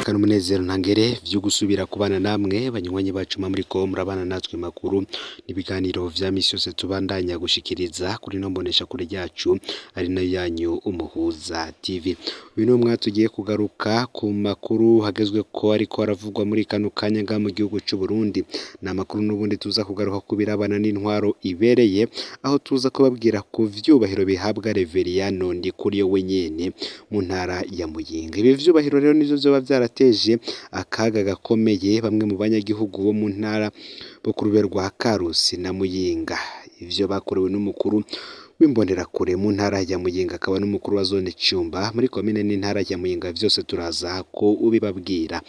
N'iteka n'umunezero ntangere vyo gusubira kubana namwe banywanyi bacu muriko murabana natwe makuru n'ibiganiro vya misi yose tubandanya gushikiriza kuri no mbonesha kure ryacu ari nayo yanyu Umuhuza TV. Uyu ni umwanya tugiye kugaruka ku makuru hagezwe ko ariko aravugwa muri kano kanya ngaha mu gihugu c'u Burundi. Ni amakuru n'ubundi tuza kugaruka ku birabana n'intwaro ibereye, aho tuza kubabwira ku vyubahiro bihabwa Reveriyano Ndikuriyo wenyene mu ntara ya Muyinga. Ibi vyubahiro rero nivyo vyoba vyarateje akaga gakomeye bamwe mu banyagihugu bo mu ntara bo ku rube rwa Karusi na Muyinga. Ivyo bakorewe n'umukuru w'imbonerakure mu ntara ya Muyinga akaba n'umukuru wa zone Cumba muri komine n'intara ya Muyinga, vyose turaza ko ubibabwira.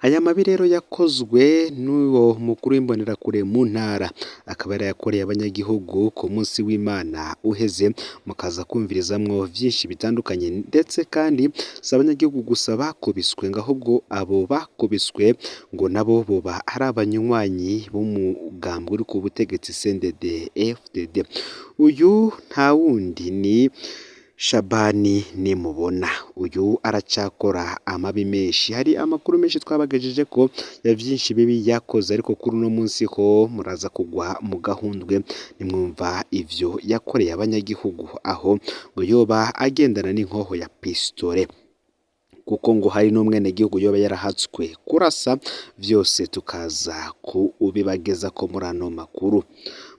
Aya mabi rero yakozwe n'uwo mukuru w'imbonerakure mu ntara, akaba yarayakoreye abanyagihugu ku munsi w'Imana uheze, mukaza kumvirizamwo vyinshi bitandukanye, ndetse kandi si abanyagihugu gusa bakubiswe ngo ahubwo abo bakubiswe ngo nabo boba ari abanywanyi b'umugambwe uri ku butegetsi CNDD FDD. Uyu nta wundi ni Shabani Nimubona, uyu aracakora amabi menshi. Hari amakuru menshi twabagejeje ko ya vyinshi bibi yakoze, ariko kuri uno munsi ho muraza kugwa mu gahundwe nimwumva ivyo yakoreye abanyagihugu, aho ngo yoba agendana n'inkoho ya pistole, kuko ngo hari n'umwenegihugu yoba yarahatswe kurasa. Vyose tukaza kubibagezako muri ano makuru.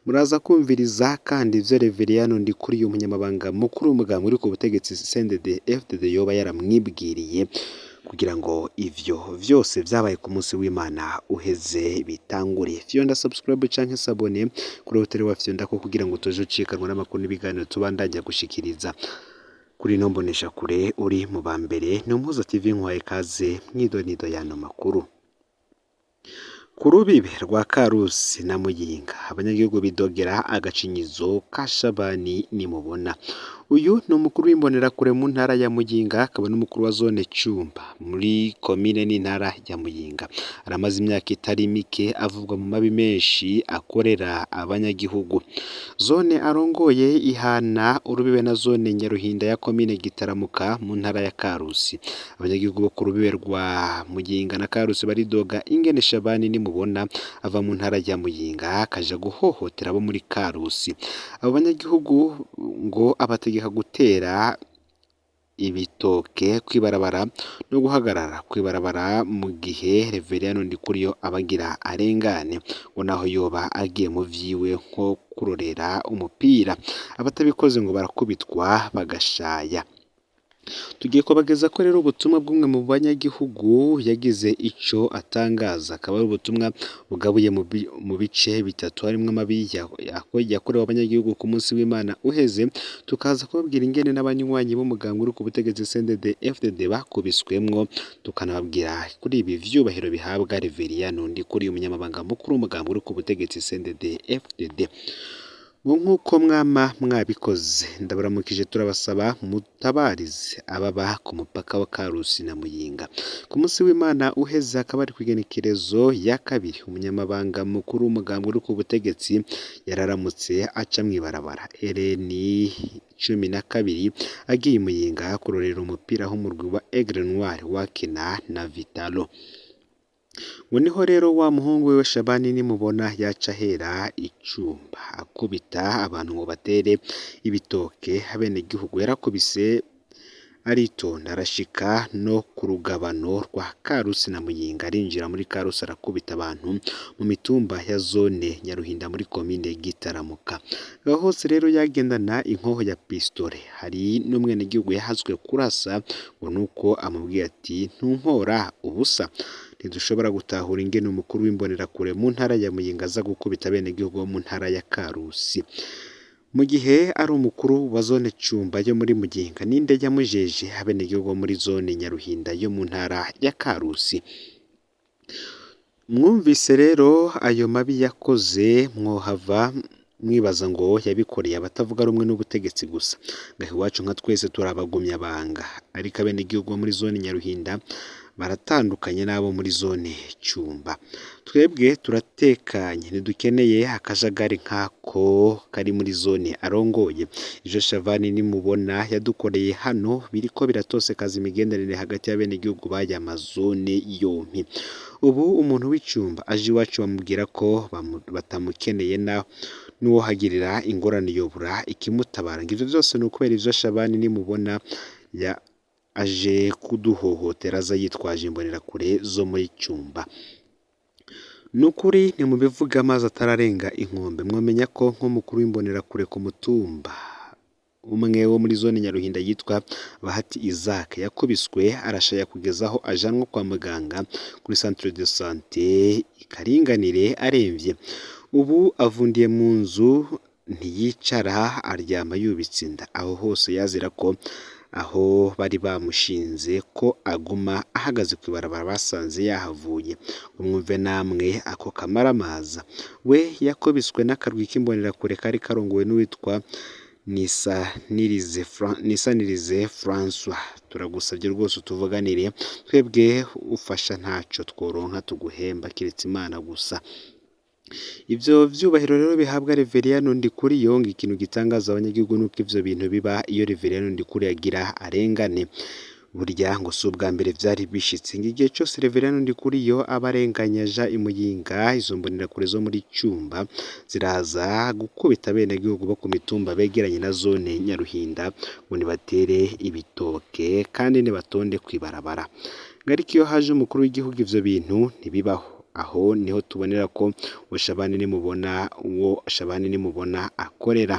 Muraza kumviriza kandi ivyo Reveriyano Ndikuriyo umunyamabanga mukuru w'umugambwe uri ku butegetsi CNDD FDD yoba yaramwibwiriye kugira ngo ivyo vyose vyabaye ku munsi w'Imana uheze bitangure. Fyonda subscribe canke s'abonner kuri hoteli wa fyonda ko kugira ngo utoje ucikanwa n'amakuru n'ibiganiro tubandanya gushikiriza kuri ino mboneshakure. Uri mu ba mbere ni Umuhuza TV, nkwaye kaze mwidonido y'ano makuru. Ku rubibe rwa Karusi na Muyinga, abanyagihugu bidogera agacinyizo ka Shabani Nimubona. Uyu ni umukuru w'imbonerakure mu ntara ya Muyinga, akaba n'umukuru wa zone Cumba muri komine n'intara ya Muyinga. Aramaze imyaka itari mike avugwa mu mabi menshi akorera abanyagihugu. Zone arongoye ihana urubibe na zone Nyaruhinda ya komine Gitaramuka mu ntara ya Karusi. Abanyagihugu bo ku rubibe rwa Muyinga na Karusi baridoga ingene Shabani Nimubona ava mu ntara ya Muyinga akaja guhohotera abo muri Karusi. Abo banyagihugu ngo abategeka gutera ibitoke kw'ibarabara no guhagarara kw'ibarabara mu gihe Reveriyano Ndikuriyo abagira arengane, ngo naho yoba agiye mu vyiwe nko kurorera umupira. Abatabikoze ngo barakubitwa bagashaya. Tugiye kubageza ko rero ubutumwa bw'umwe mu banyagihugu yagize ico atangaza, akaba ari ubutumwa bugabuye mu bice bitatu, harimwo amabi yakorewe abanyagihugu ku munsi w'Imana uheze, tukaza kubabwira ingene n'abanywanyi b'umugambwe uri ku butegetsi CNDD FDD bakubiswemwo, tukanababwira kuri ibi vyubahiro bihabwa Reveriyano Ndikuriyo umunyamabanga mukuru w'umugambwe uri ku butegetsi CNDD FDD. Ngo nk'uko mwama mwabikoze, ndabaramukije, turabasaba mutabarize ababa ku mupaka wa Karusi na Muyinga. Ku munsi w'Imana uheze, akaba ari kw'igenekerezo ya kabiri, umunyamabanga mukuru w'umugambwe uri ku butegetsi yararamutse aca mw'ibarabara RN 12 agiye i Muyinga kurorera umupira aho umurwi wa Aigle Noir wakina na Vitalo. Ngo niho rero wa muhungu wiwe Shabani Nimubona yaca ahera icumba akubita abantu ngo batere ibitoke abenegihugu. Yarakubise aritonda arashika no ku rugabano rwa Karusi na Muyinga, arinjira muri Karusi arakubita abantu mu mitumba ya zone Nyaruhinda muri komine Gitaramuka. Aho hose rero yagendana inkoho ya pistole. Hari n'umwenegihugu yahazwe kurasa ngo nuko amubwiye ati ntumpora ubusa. Ntidushobora gutahura ingene umukuru w'imbonerakure mu ntara ya Muyinga aza gukubita abenegihugu bo mu ntara ya Karusi mu gihe ari umukuru wa zone Cumba yo muri Muyinga. Ninde yamujeje abenegihugu bo muri zone Nyaruhinda yo mu ntara ya Karusi? Mwumvise rero ayo mabi yakoze, mwohava mwibaza ngo yabikoreye abatavuga rumwe n'ubutegetsi gusa. Ngaho iwacu nka twese turabagumya banga, ariko abenegihugu bo muri zone Nyaruhinda Baratandukanye n'abo muri zone Cumba. Twebwe turatekanye, ntidukeneye akajagari nk'ako kari muri zone arongoye. Ivyo Shabani nimubona yadukoreye hano biriko biratosekaza imigenderanire hagati y'abenegihugu b'aya mazone yompi. Ubu umuntu w'Icumba aje iwacu bamubwira ko batamukeneye, n'uwohagirira ingorane yobura ikimutabara. Ngo ivyo vyose ni ukubera ivyo Shabani nimubona ya aje kuduhohotera aza yitwaje imbonerakure zo muri Cumba. Nukuri ntimubivuga amazi atararenga inkombe, mwomenya ko nk'umukuru w'imbonerakure ku mutumba umwe wo muri zone Nyaruhinda yitwa Bahati Isaac yakubiswe arashaya kugeza aho ajanwa kwa muganga kuri centre de santé Ikaringanire aremvye. Ubu avundiye mu nzu, ntiyicara, aryama yubitse inda. Aho hose yazira ko aho bari bamushinze ko aguma ahagaze kw'ibarabara basanze yahavuye. Mwumve namwe ako kamaramaza. We yakubiswe n'akarwi k'imbonerakure kari karongowe n'uwitwa Nisanirize Francois. Turagusabye rwose utuvuganire, twebwe ufasha ntaco tworonka tuguhemba kiretse Imana gusa. Ivyo vyubahiro rero bihabwa Reveriyano Ndikuriyo, ngo ikintu gitangaza abanyagihugu nuko ivyo bintu biba iyo Reveriyano Ndikuriyo agira arengane. Burya ngo si ubwa mbere vyari bishitse, ngo igihe cose Reveriyano Ndikuriyo aba arenganye aja i Muyinga, izo mbonerakure zo muri Cumba ziraza gukubita abenegihugu bo ku mitumba begeranye na zone Nyaruhinda ngo nibatere ibitoke kandi nibatonde kw'ibarabara. Ngo ariko iyo haje umukuru w'igihugu ivyo bintu ntibibaho. Aho niho tubonera ko uwo Shabani nimubona akorera.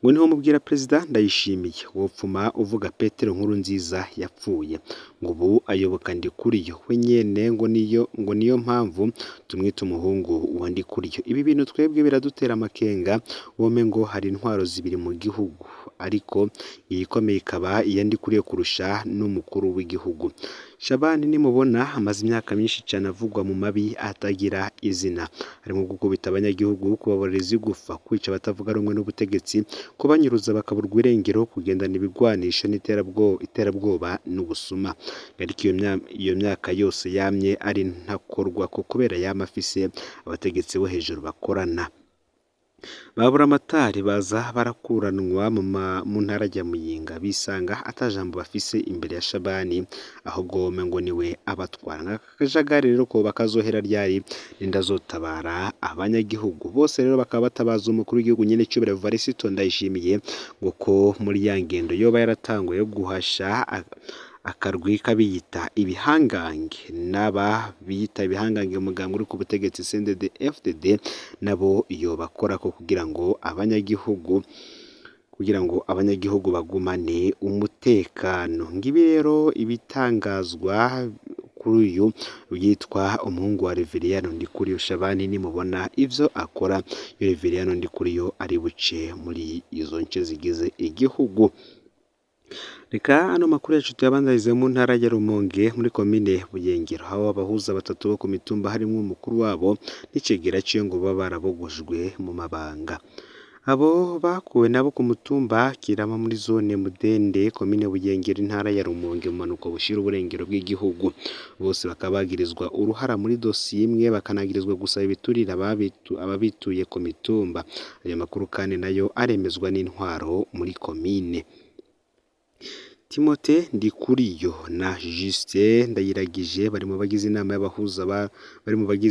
Ngo niho mubwira Perezida Ndayishimiye, wopfuma uvuga Petero Nkurunziza yapfuye, ngo ubu ayoboka Ndikuriyo we nyene, ngo niyo mpamvu tumwita umuhungu wa Ndikuriyo. Ibi bintu twebwe biradutera amakenga, wome ngo hari intwaro zibiri mu gihugu, ariko iyikomeye ikaba iya Ndikuriyo kurusha n'umukuru w'igihugu. Shabani nimubona amaze imyaka myinshi cane avugwa mu mabi atagira izina, harimo gukubita abanyagihugu, kubaborera igufa, kwica abatavuga rumwe n'ubutegetsi, kubanyuruza bakaburwa irengero, kugendana ibigwanisho n'iterabwoba n'ubusuma. Ariko iyo myaka yose yamye ari ntakorwa ko kubera yama afise abategetsi bo hejuru bakorana. Baburamatari baza barakuranwa mu ntara ya Muyinga, bisanga atajambo bafise imbere ya Shabani, ahubwo wome ngo niwe abatwara. Aka kajagari rero ko bakazohera ryari? Nindazotabara abanyagihugu bose rero bakaba batabaza umukuru w'igihugu nyene cyubahiro Evariste Ndayishimiye, ngo ko muri ya ngendo yoba yaratanguye yo guhasha akarwi k'abiyita ibihangange n'aba biyita ibihangange umugambwe uri ku butegetsi CNDD FDD, nabo yobakorako kugira ngo abanyagihugu bagumane umutekano. Ngibi rero ibitangazwa kuri uyu yitwa umuhungu wa Reveriyano Ndikuriyo Shabani nimubona ivyo akora. Iyo Reveriyano Ndikuriyo ari buce muri izo nce zigize igihugu. Reka ano makuru yacu tuyabandanize mu ntara ya Rumonge muri komine Buyengero, aho abahuza batatu bo ku mitumba harimwo umukuru wabo n'icegera ciwe ngo baba barabogojwe mu mabanga. Abo bakuwe nabo ku mutumba Kirama muri zone Mudende komine Buyengero intara ya Rumonge mu manuko bushira uburengero bw'igihugu. Bose bakaba bagirizwa uruhara muri dosiye imwe, bakanagirizwa gusaba ibiturire ababituye ku mitumba. Ayo makuru kandi nayo aremezwa n'intwaro muri komine. Timote Ndikuriyo na Justin Ndayiragije bari mu bagize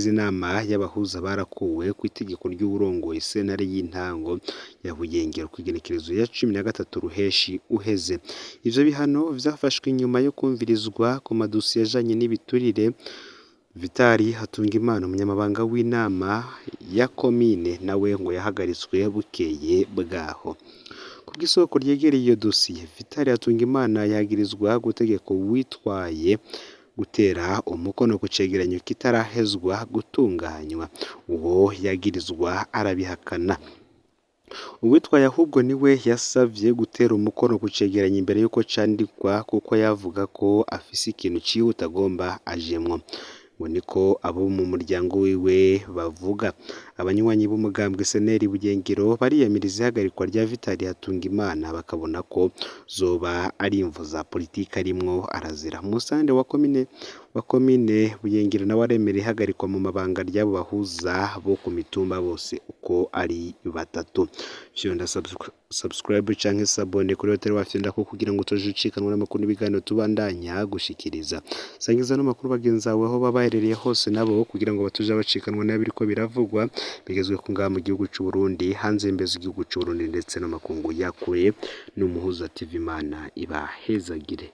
inama y'abahuza barakuwe ku itegeko ry'uburongoye sentare y'intango ya Buyengero ku igenekerezo ya 13 Ruheshi uheze. Ivyo bihano vyafashwe inyuma yo kumvirizwa ku madosiye ajanye n'ibiturire. Vitali Hatungimana umunyamabanga w'inama ya komine nawe ngo yahagaritswe bukeye bwaho. Kubw'isoko ryegereye iyo dosiye, Vitali Hatungimana yagirizwa gutegeka uwitwaye gutera umukono ku cegeranyo kitarahezwa gutunganywa. Uwo yagirizwa arabihakana. Uwitwaye ahubwo niwe yasavye gutera umukono ku cegeranyo imbere yuko candikwa, kuko yavuga ko afise ikintu cihuta agomba ajemwo. Ngo niko abo mu muryango wiwe bavuga. Abanywanyi b'umugambwe SNL Buyengero bariyamiriza ihagarikwa rya Vital Hatungimana, bakabona ko zoba ari imvo za politike arimwo arazira. Umusitanteri wa komine Buyengero nawe aremera ihagarikwa mu mabanga ry'abo bahuza bo ku mitumba bose uko ari batatu. Fyonda subscribe canke s'abonner kuri hoteli wafyondako kugira ngo utoje ucikanwa n'amakuru n'ibiganiro tubandanya gushikiriza. Sangiza n'amakuru bagenzi bawe aho baba baherereye hose nabo kugira ngo batoje bacikanwa n'ibiriko biravugwa bigezwe ku ngaha mu gihugu c'u Burundi, hanze y'imbibe z'igihugu c'u Burundi, ndetse n'amakungu ya kure. N'Umuhuza TV, Imana ibahezagire.